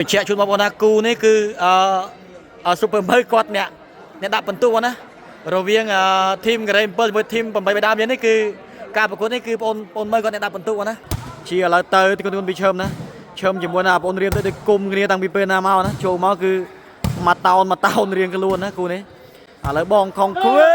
បញ្ជាក់ជូនបងប្អូនថាគូនេះគឺអឺអឺ Super មើគាត់អ្នកដាក់បន្ទុកណារវាង team ការ៉េ7ជាមួយ team 8បៃដើមយើងនេះគឺការប្រកួតនេះគឺបងប្អូនមើគាត់អ្នកដាក់បន្ទុកណាជាឥឡូវទៅទីគុណពីឈើមណាឈើមជាមួយណាបងប្អូនរៀមទៅដូចគុំគ្នាតាំងពីពេលណាមកណាចូលមកគឺមកតោនមកតោនរៀងខ្លួនណាគូនេះឥឡូវបងខំគួយ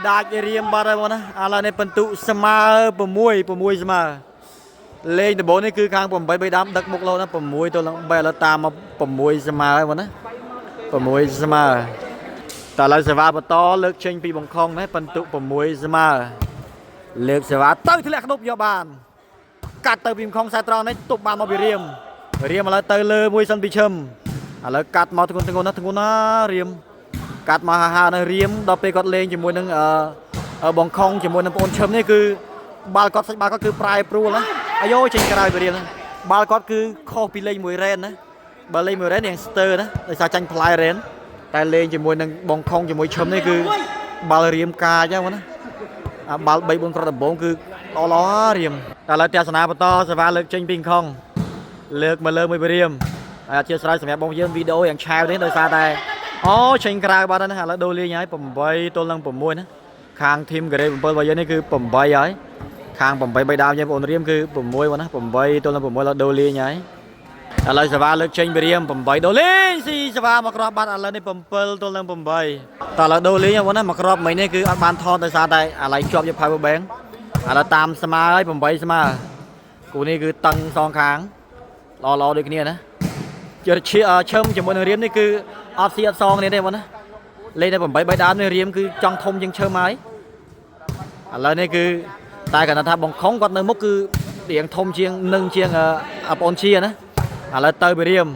ដាច់រៀមបាត់ហើយបងណាឥឡូវនេះបន្ទុកស្មើ6 6ស្មើ លេងដំបូងនេះគឺខាង8 3ដើមដឹកមុខលោណា6ទល់នឹង3ឥឡូវតាមមក6ស្មើហើយបងណា6ស្មើតើឥឡូវសេវាបន្តលើកចេញពីបង្ខំណាបន្ទុក6ស្មើលើកសេវាទៅធ្លាក់ក្តុបយកបានកាត់ទៅពីបង្ខំខ្សែត្រង់នេះទប់បានមកពីរៀមរៀមឥឡូវទៅលើមួយសិនពីឈឹមឥឡូវកាត់មកធ្ងន់ធ្ងន់ណាធ្ងន់ណារៀមកាត់មកហាហាណារៀមដល់ពេលគាត់លេងជាមួយនឹងអឺបង្ខំជាមួយនឹងប្អូនឈឹមនេះគឺបាល់គាត់សាច់បាល់គាត់គឺប្រែប្រួលណា អាយ៉ូចេញក្រៅពីរៀងបាល់គាត់គឺខុសពីលេងមួយរ៉េនណាបើលេងមួយរ៉េនរៀងស្ទើណាដោយសារចាញ់ផ្លែរ៉េនតែលេងជាមួយនឹងបងខុងជាមួយឈឹមនេះគឺបាល់រៀមកាចហ្នឹងណាអាបាល់3 4គ្រាប់ដំបូងគឺល្អល្អរៀមតែឥឡូវទស្សនាបន្តសេវាលើកចេញពីខុងលើកមកលើមួយពីរៀមហើយអធិស្ឋានសម្រាប់បងយើងវីដេអូយ៉ាងឆាវនេះដោយសារតែអូចេញក្រៅបាត់ហើយណាឥឡូវដូរលេងហើយ8ទល់នឹង6ណាខាង team ការ៉េ7របស់យើងនេះគឺ8ហើយ ខាង8 3ដើមយើងបងអូនរៀមគឺ6បងណា8ទល់នឹង6ដល់ដូលីងហើយឥឡូវសេវាលើកចេញពីរៀម8ដូលីងស៊ីសេវាមកគ្រាប់បាត់ឥឡូវនេះ7ទល់នឹង8តើឥឡូវដូលីងបងណាមកគ្រាប់មិញនេះគឺអត់បានថតដោយសារតែអាឡ័យជាប់យក power bank ឥឡូវតាមស្មើហើយ8ស្មើគូនេះគឺតឹងសងខាងល្អល្អដូចគ្នាណាជិឈឈឹមជាមួយនឹងរៀមនេះគឺអត់ស៊ីអត់សងគ្នាទេបងណាលេងតែ8 3ដើមនេះរៀមគឺចង់ធំជាងឈឹមហើយឥឡូវនេះគឺ តែគាត់ថាបងខុងគាត់នៅមុខគឺរៀងធំជាងនឹងជាងអប្អូនជាណាឥឡូវទៅពីរៀម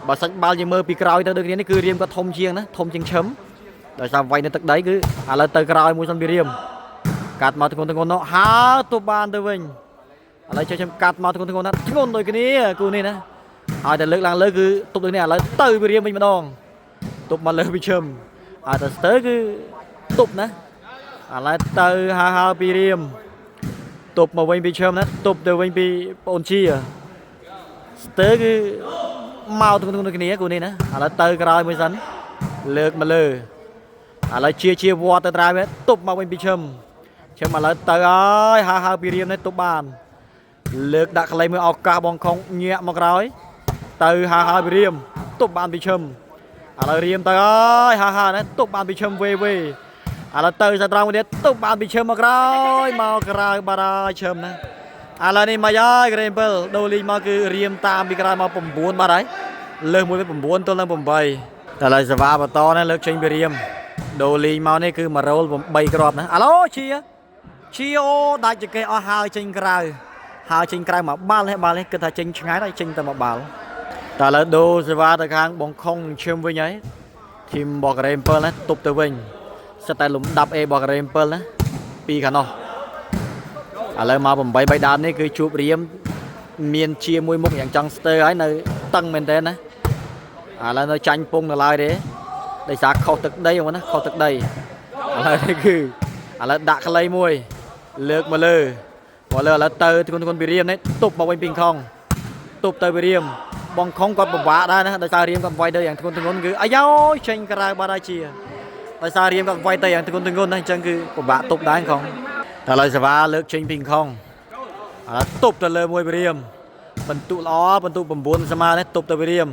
បើសាច់បាល់យើងមើលពីក្រោយទៅដូចគ្នានេះគឺរៀមគាត់ធំជាងណាធំជាងឈឹមដោយសារវាយនៅទឹកដីគឺឥឡូវទៅក្រោយមួយសិនពីរៀមកាត់មកធ្ងន់ធ្ងន់នោះហើទៅបានទៅវិញឥឡូវចេះឈឹមកាត់មកធ្ងន់ធ្ងន់ណាធ្ងន់ដូចគ្នាគូនេះណាឲ្យតែលើកឡើងលើគឺទប់ដូចនេះឥឡូវទៅពីរៀមវិញម្ដងទប់មកលើពីឈឹមឲ្យតែស្ទើគឺទប់ណាឥឡូវទៅហើហើពីរៀម ទប់មកវិញពីឈើមណាទប់ទៅវិញពីប្អូនជាស្ទើគឺមកធ្ងន់ធ្ងរគ្នាគូនេះណាឥឡូវទៅក្រោយមួយសិនលើកមកលើឥឡូវជាជាវត្តទៅត្រាយវិញទប់មកវិញពីឈឹមឈឹមឥឡូវទៅហើយហើហើពីរៀមនេះទប់បានលើកដាក់ខ្លីមួយឱកាសបងខុងញាក់មកក្រោយទៅហើហើពីរៀមទប់បានពីឈឹមឥឡូវរៀមទៅហើយហើហើណាទប់បានពីឈឹមវេវេ ឥឡូវទៅសាត្រង់មួយទៀតទុបបានពីឈឹមមកក្រោយមកក្រៅបាត់ហើយឈឹមណាឥឡូវនេះមកហើយក្រេម7ដូរលីងមកគឺរៀមតាមពីក្រោយមក9បាត់ហើយលើសមួយទៅ9ទល់នឹង8តែឥឡូវសេវាបន្តណាលើកចេញពីរៀមដូរលីងមកនេះគឺ1រ៉ូល8គ្រាប់ណាអាឡូជាជាអូដាច់ចកេះអស់ហើយចេញក្រៅហើយចេញក្រៅមកបាល់នេះបាល់នេះគិតថាចេញឆ្ងាយតែចេញតែមកបាល់តែឥឡូវដូរសេវាទៅខាងបងខុងឈឹមវិញហើយ team បករ៉េ7ណាទប់ទៅវិញ សិតតែលំដាប់ A របស់ការ៉េ7ណាពីខាងនោះឥឡូវមក8 3ដើមនេះគឺជួបរៀមមានជាមួយមុខយ៉ាងចង់ស្ទើហើយនៅតឹងមែនតើណាឥឡូវនៅចាញ់ពងនៅឡើយទេដោយសារខុសទឹកដីហ្នឹងណាខុសទឹកដីឥឡូវនេះគឺឥឡូវដាក់ខ្លីមួយលើកមកលើមកលើឥឡូវទៅធ្ងន់ធ្ងន់ពីរៀមនេះទប់មកវិញពីខងទប់ទៅពីរៀមបងខងគាត់ពិបាកដែរណាដោយសាររៀមគាត់វាយទៅយ៉ាងធ្ងន់ធ្ងន់គឺអាយ៉ូចេញក្រៅបាត់ហើយជា ដោយសាររៀមគាត់វាយទៅយ៉ាងធ្ងន់ធ្ងរណាស់អញ្ចឹងគឺពិបាកទប់ដែរខងតែឥឡូវសេវាលើកចេញពីខងឥឡូវទប់ទៅលើមួយពីរៀមបន្ទុល្អបន្ទុ9ស្មើនេះទប់ទៅពីរៀម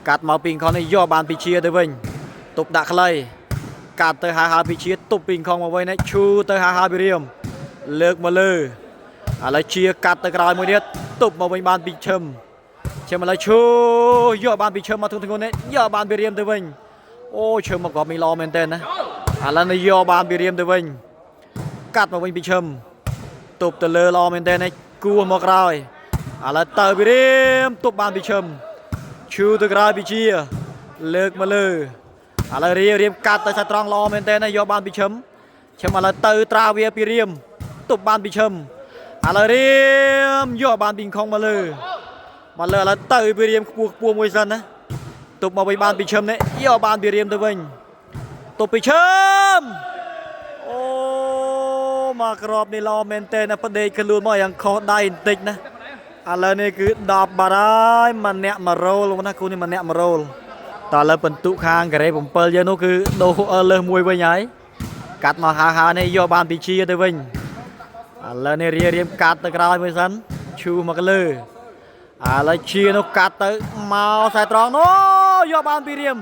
កាត់មកពីខងនេះយកបានពីជាទៅវិញទប់ដាក់ខ្លីកាត់ទៅហាហាពីជាទប់ពីខងមកវិញនេះឈូទៅហាហាពីរៀមលើកមកលើឥឡូវជាកាត់ទៅក្រោយមួយទៀតទប់មកវិញបានពីឈឹមឈឹមឥឡូវឈូយកបានពីឈឹមមកធ្ងន់ធ្ងរនេះយកបានពីរៀមទៅវិញ អូឈឹមមកគាត់មីល្អមែនតើណាឥឡូវនេះយកបានពីរៀមទៅវិញកាត់មកវិញពីឈឹមទប់ទៅលើល្អមែនតើនេះគួមកក្រោយឥឡូវទៅពីរៀមទប់បានពីឈឹមឈូទៅក្រោយពីជាលើកមកលើឥឡូវរៀមរៀមកាត់ទៅសាត្រង់ល្អមែនតើណាយកបានពីឈឹមឈឹមឥឡូវទៅត្រាវាពីរៀមទប់បានពីឈឹមឥឡូវរៀមយកបានពីខុងមកលើមកលើឥឡូវទៅពីរៀមខ្ពស់ខ្ពស់មួយសិនណា ទប់មកវិញបានពីឈឹមនេះយកបានពីរៀមទៅវិញទប់ពីឈឹមអូមកក្របនេះល្អមែនតើណាផ្ដេកខ្លួនមកយ៉ាងខុសដៃបន្តិចណា ឥឡូវនេះគឺ10បាត់ហើយម្នាក់1រោលបងណាគូនេះម្នាក់1រោលតើឥឡូវបន្ទុកខាងការ៉េ7យើងនោះគឺដូរលើសមួយវិញហើយកាត់មកហើហើនេះយកបានពីជាទៅវិញឥឡូវនេះរៀរៀមកាត់ទៅក្រោយមួយសិនឈូមកលើឥឡូវជានោះកាត់ទៅមកខ្សែត្រង់នោះយកបានពីរៀម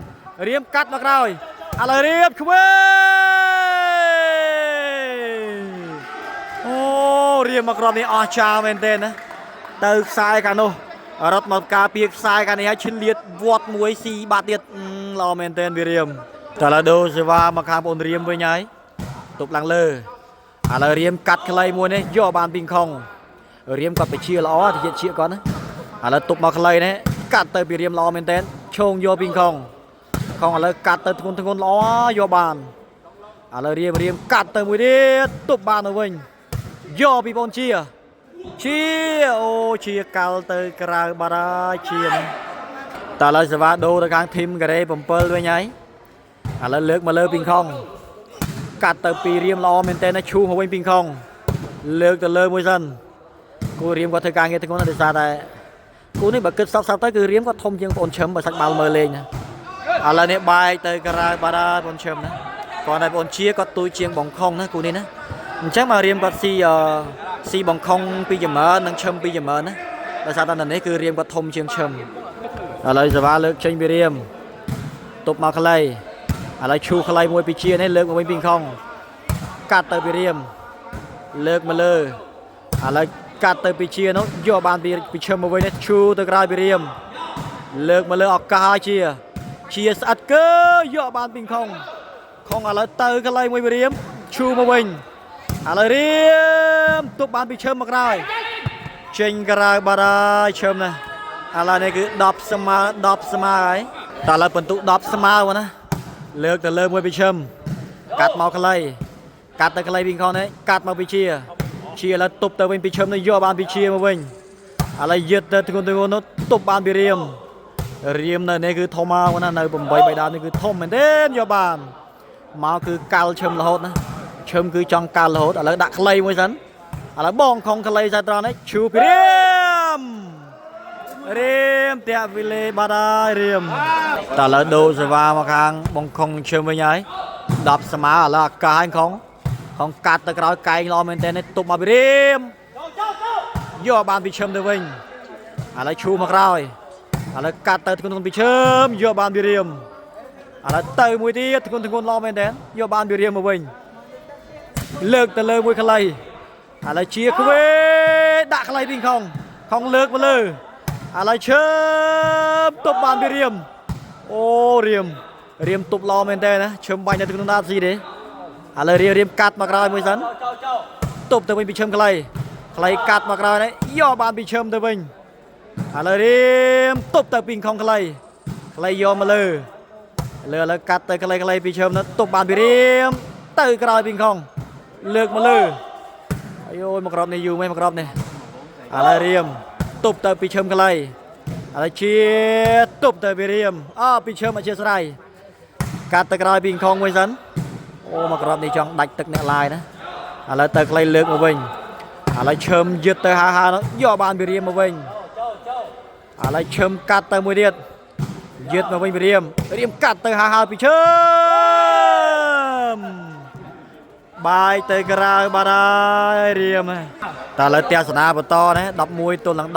រៀមកាត់មកក្រោយឥឡូវរៀមឆ្វេងអូរៀមមកក្រុមនេះអស់ចាលមែនទេណាទៅខ្សែខាងនោះរត់មកការពារខ្សែខាងនេះហើយឆ្លៀតវត្តមួយស៊ីបាត់ទៀតល្អមែនទេវារៀមតើឥឡូវដូសេវាមកខាងបងរៀមវិញហើយទប់ឡើងលើឥឡូវរៀមកាត់ខ្លីមួយនេះយកបានពីខុងរៀមគាត់បជាល្អតិចជាគាត់ណាឥឡូវទប់មកខ្លីនេះកាត់ទៅពីរៀមល្អមែនទែនឈោងយកពីខុងខុងឥឡូវកាត់ទៅធ្ងន់ធ្ងន់ល្អយកបានឥឡូវរៀមរៀមកាត់ទៅមួយទៀតទប់បានទៅវិញយកពីបងជាជាអូជាកាល់ទៅក្រៅបាត់ហើយជានេះតើឥឡូវសេវាដូរទៅខាងធីមការ៉េ7វិញហើយឥឡូវលើកមកលើពីខុងកាត់ទៅពីរៀមល្អមែនទែនណាឈូសមកវិញពីខុងលើកទៅលើមួយសិនគូរៀមគាត់ធ្វើការងារធ្ងន់ណាស់ដោយសារតែគូនេះបើគិតសពសពទៅគឺរៀមគាត់ធំជាងបងឈឹមបើសាច់បាល់មើលលេងណាឥឡូវនេះបែកទៅក្រៅបាត់ហើយបងឈឹមណាគាត់តែបងជាគាត់ទូចជាងបងខុងណាគូនេះណាអញ្ចឹងមករៀមគាត់ស៊ីអឺស៊ីបងខុងពីចម្រើននិងឈឹមពីចម្រើនណាដោយសារតែនៅនេះគឺរៀមគាត់ធំជាងឈឹមឥឡូវសេវាលើកចេញពីរៀមទប់មកខ្លីឥឡូវឈូខ្លីមួយពីជានេះលើកមកវិញពីខុងកាត់ទៅពីរៀមលើកមកលើឥឡូវកាត់ទៅពីជានោះយកបានពីពីឈឹមមកវិញនេះឈូទៅក្រោយពីរៀមលើកមកលើឱកាសហើយជាជាស្អិតកើយកបានពីខុងខុងឥឡូវទៅខ្លីមួយពីរៀមឈូមកវិញឥឡូវរៀមទប់បានពីឈឹមមកក្រោយចេញក្រៅបាត់ហើយឈឹមណាឥឡូវនេះគឺ10ស្មើ10ស្មើហើយតើឥឡូវបន្ទុក10ស្មើបងណាលើកទៅលើមួយពីឈឹមកាត់មកខ្លីកាត់ទៅខ្លីពីខុងនេះកាត់មកពីជាជាឥឡូវទប់ទៅវិញពីឈឹមនេះយកបានពីជាមកវិញឥឡូវយឹតទៅធ្ងន់ធ្ងរនោះទប់បានពីរៀមរៀមនៅនេះគឺធំមកណានៅ8 3ដើមនេះគឺធំមែនទេយកបានមកគឺកាល់ឈឹមរហូតណាឈឹមគឺចង់កាល់រហូតឥឡូវដាក់ខ្លីមួយសិនឥឡូវបងខំខ្លីសាត្រង់នេះឈូពីរៀមរៀមតាក់វិលេបាត់ហើយរៀមតើឥឡូវដូរសេវាមកខាងបងខុងឈឹមវិញហើយ10ស្មើឥឡូវអាកាសខុងខុងកាត់ទៅក្រោយកែងល្អមែនទែននេះទប់មកពីរៀមយកបានពីឈឹមទៅវិញឥឡូវឈូមកក្រោយឥឡូវកាត់ទៅធ្ងន់ធ្ងរពីឈឹមយកបានពីរៀមឥឡូវទៅមួយទៀតធ្ងន់ធ្ងរល្អមែនទែនយកបានពីរៀមមកវិញលើកទៅលើមួយខ្លីឥឡូវជាខ្វេដាក់ខ្លីពីខុងខុងលើកមកលើឥឡូវឈឹមទប់បានពីរៀមអូរៀមរៀមទប់ល្អមែនទែនណាឈឹមបាញ់នៅក្នុងដាស៊ីទេឥឡូវរៀមរៀមកាត់មកក្រោយមួយសិនទប់ទៅវិញពីឈឹមខ្លីខ្លីកាត់មកក្រោយនេះយកបានពីឈឹមទៅវិញឥឡូវរៀមទប់ទៅពីខុងខ្លីខ្លីយកមកលើលើឥឡូវកាត់ទៅខ្លីខ្លីពីឈឹមនោះទប់បានពីរៀមទៅក្រោយពីខុងលើកមកលើអាយអូយមកក្របនេះយូរមែនមកក្របនេះឥឡូវរៀមទប់ទៅពីឈឹមខ្លីឥឡូវជាទប់ទៅពីរៀមអើពីឈឹមអធិស្ឋានកាត់ទៅក្រោយពីខុងមួយសិនអូមកក្របនេះចង់ដាច់ទឹកអ្នកឡាយណាឥឡូវទៅខ្លីលើកមកវិញឥឡូវឈឹមយឹតទៅហាហានោះយកបានពីរៀមមកវិញឥឡូវឈឹមកាត់ទៅមួយទៀតយឹតមកវិញពីរៀមរៀមកាត់ទៅហាហាពីឈឹមបាយទៅក្រៅបាត់ហើយរៀមតើឥឡូវទស្សនាបន្តណា11ទល់នឹង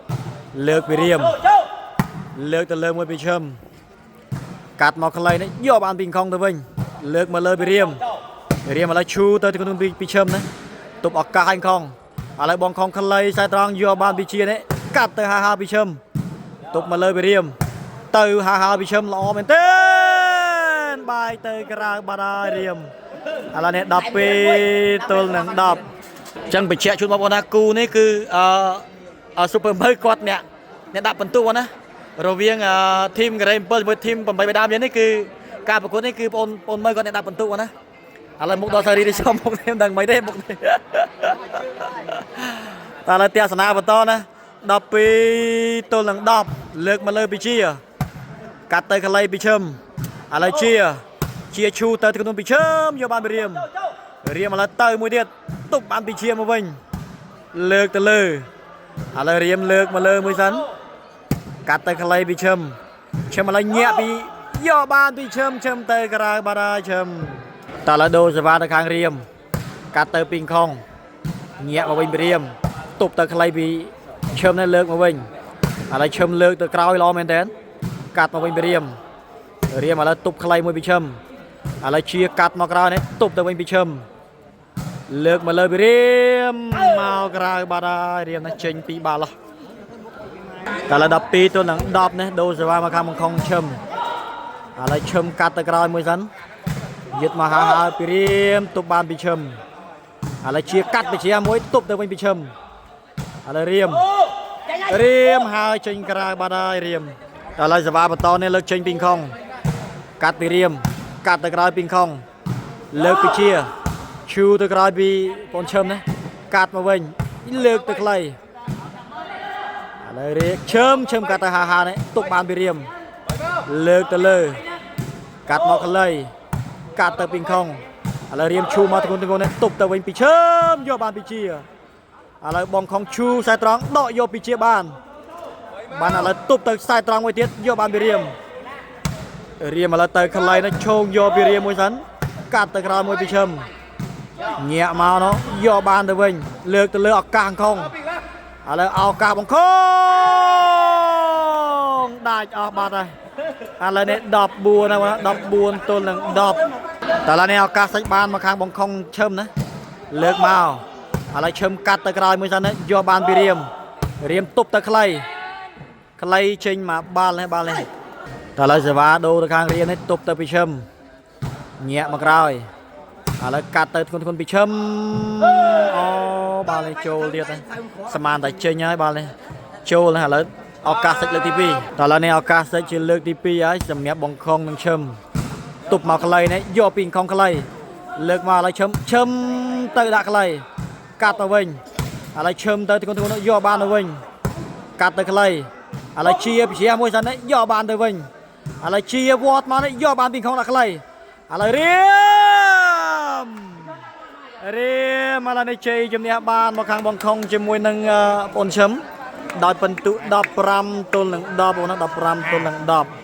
10លើកពីរៀមលើកទៅលើមួយពីឈឹមកាត់មកខ្លីនេះយកបានពីខុងទៅវិញលើកមកលើពីរៀមរៀមឥឡូវឈូទៅក្នុងពីឈឹមណាទប់ឱកាសឲ្យខុងឥឡូវបងខុងខ្លីខ្សែត្រង់យកបានពីជានេះកាត់ទៅហាហាពីឈឹមទប់មកលើពីរៀមទៅហាហាពីឈឹមល្អមែនទេបាយទៅក្រៅបាត់ហើយរៀមឥឡូវនេះ12ទល់នឹង10អញ្ចឹងបញ្ជាក់ជូនបងប្អូនថាគូនេះគឺអឺស៊ូពឺមើគាត់អ្នកអ្នកដាក់បន្ទុកណារវាងធីមការ៉េ7ជាមួយធីម8បដាមយើងនេះគឺការប្រកួតនេះគឺបងប្អូនមើគាត់អ្នកដាក់បន្ទុកណាឥឡូវមុខដល់សារីនេះចំមុខនេះមិនដឹងមិនទេមុខនេះតើឥឡូវទស្សនាបន្តណា12ទល់នឹង10លើកមកលើពីជាកាត់ទៅកលៃពីឈឹមឥឡូវជាជាឈូទៅក្នុងពីឈឹមយកបានពីរៀមរៀមឥឡូវទៅមួយទៀតទប់បានពីជាមកវិញលើកទៅលើ ឥឡូវរៀមលើកមកលើមួយសិនកាត់ទៅខ្លីពីឈឹមឈឹមឥឡូវញាក់ពីយកបានពីឈឹមឈឹមទៅក្រៅបាត់ហើយឈឹមតើឥឡូវដូរសេវាទៅខាងរៀមកាត់ទៅពីងខុងញាក់មកវិញពីរៀមទប់ទៅខ្លីពីឈឹមនេះលើកមកវិញឥឡូវឈឹមលើកទៅក្រោយល្អមែនតើកាត់មកវិញពីរៀមរៀមឥឡូវទប់ខ្លីមួយពីឈឹមឥឡូវជាកាត់មកក្រោយនេះទប់ទៅវិញពីឈឹមលើកមកលើពីរៀមមកក្រៅបាត់ហើយរៀមនេះចេញពីបាល់ហ៎តែឥឡូវ12ទល់នឹង10នេះដូរសេវាមកខាងបង្ខំឈឹមឥឡូវឈឹមកាត់ទៅក្រោយមួយសិនយឹតមកហើយហើយពីរៀមទប់បានពីឈឹមឥឡូវជាកាត់ទៅជាមួយទប់ទៅវិញពីឈឹមឥឡូវរៀមរៀមហើយចេញក្រៅបាត់ហើយរៀមតែឥឡូវសេវាបន្តនេះលើកចេញពីខុងកាត់ពីរៀមកាត់ទៅក្រោយពីខុងលើកពីជាឈូទៅក្រោយពីបងឈឹមណាកាត់មកវិញលើកទៅខ្លីឥឡូវរៀមឈឹមឈឹមកាត់ទៅហាហានេះទប់បានពីរៀមលើកទៅលើកាត់មកខ្លីកាត់ទៅពីខុងឥឡូវរៀមឈូមកធ្ងន់ធ្ងរនេះទប់ទៅវិញពីឈឹមយកបានពីជាឥឡូវបងខុងឈូខ្សែត្រង់ដកយកពីជាបានបានឥឡូវទប់ទៅខ្សែត្រង់មួយទៀតយកបានពីរៀមរៀមឥឡូវទៅខ្លីនេះឈោងយកពីរៀមមួយសិនកាត់ទៅក្រោយមួយពីឈឹមញាក់មកនោះយកបានទៅវិញលើកទៅលើឱកាសខុងឥឡូវឱកាសបងខុងដាច់អស់បាត់ហើយឥឡូវនេះ14ណាបង14ទល់នឹង10តើឥឡូវនេះឱកាសសាច់បានមកខាងបងខុងឈឹមណាលើកមកឥឡូវឈឹមកាត់ទៅក្រោយមួយសិនណាយកបានពីរៀមរៀមទប់ទៅខ្លីខ្លីចេញមកបាល់នេះបាល់នេះតើឥឡូវសេវាដូរទៅខាងរៀមនេះទប់ទៅពីឈឹមញាក់មកក្រោយឥឡូវកាត់ទៅធ្ងន់ធ្ងន់ពីឈឹមអូបាល់នេះចូលទៀតណាស្មានតែចេញហើយបាល់នេះចូលណាឥឡូវឱកាសសិចលើកទី2តើឥឡូវនេះឱកាសសិចជាលើកទី2ហើយសម្រាប់បងខុងនិងឈឹមទប់មកខ្លីនេះយកពីខុងខ្លីលើកមកឥឡូវឈឹមឈឹមទៅដាក់ខ្លីកាត់ទៅវិញឥឡូវឈឹមទៅធ្ងន់ធ្ងរយកបានទៅវិញកាត់ទៅខ្លីឥឡូវជាពជាមួយសិននេះយកបានទៅវិញឥឡូវជាវត្តមកនេះយកបានពីខុងដាក់ខ្លីឥឡូវរៀមរៀមឥឡូវនេះជ័យជំនះបានមកខាងបងខុងជាមួយនឹងបងឈឹមដោយពិន្ទុ15ទល់នឹង10បងណា15ទល់នឹង10។